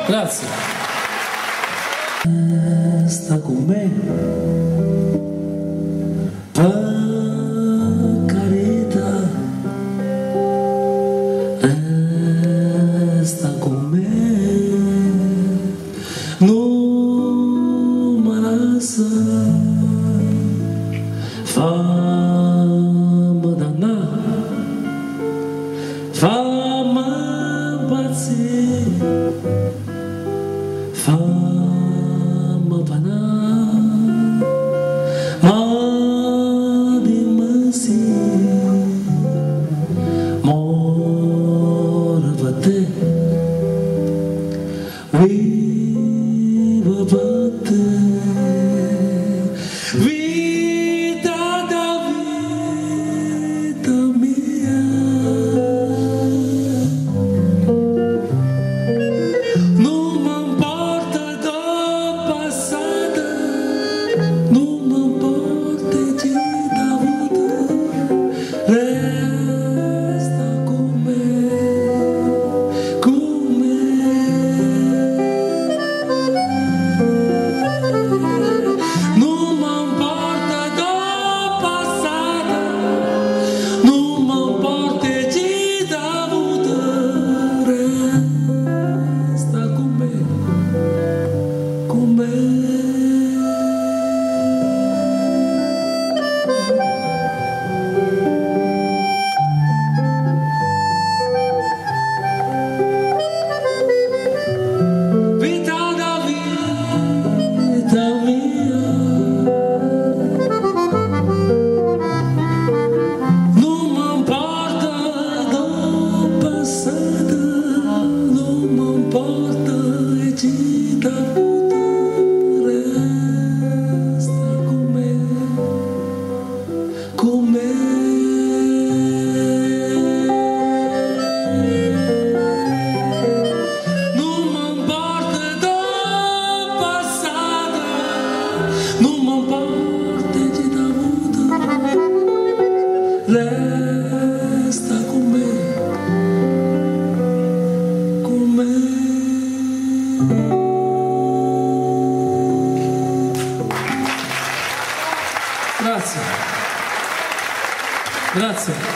Grazie. Sta con me per carità, resta con me, non me lascia, fammi dannare, fammi impazzire, fammi panare, ma dimmi sì, muore per te, vivo per te, vita da vita mia. Non mi importa del passato, non mi importa chi t'ha avuto, resta con me, con me. Non mi importa del passato, non mi importa chi t'ha avuto, resta con me, con me. Vita da vita mia, non mi importa del passato, non mi importa chi t'ha avuto, resta con me, con me. Non mi importa del passato, non mi importa chi t'ha avuto, resta con me, con me. Grazie. Grazie.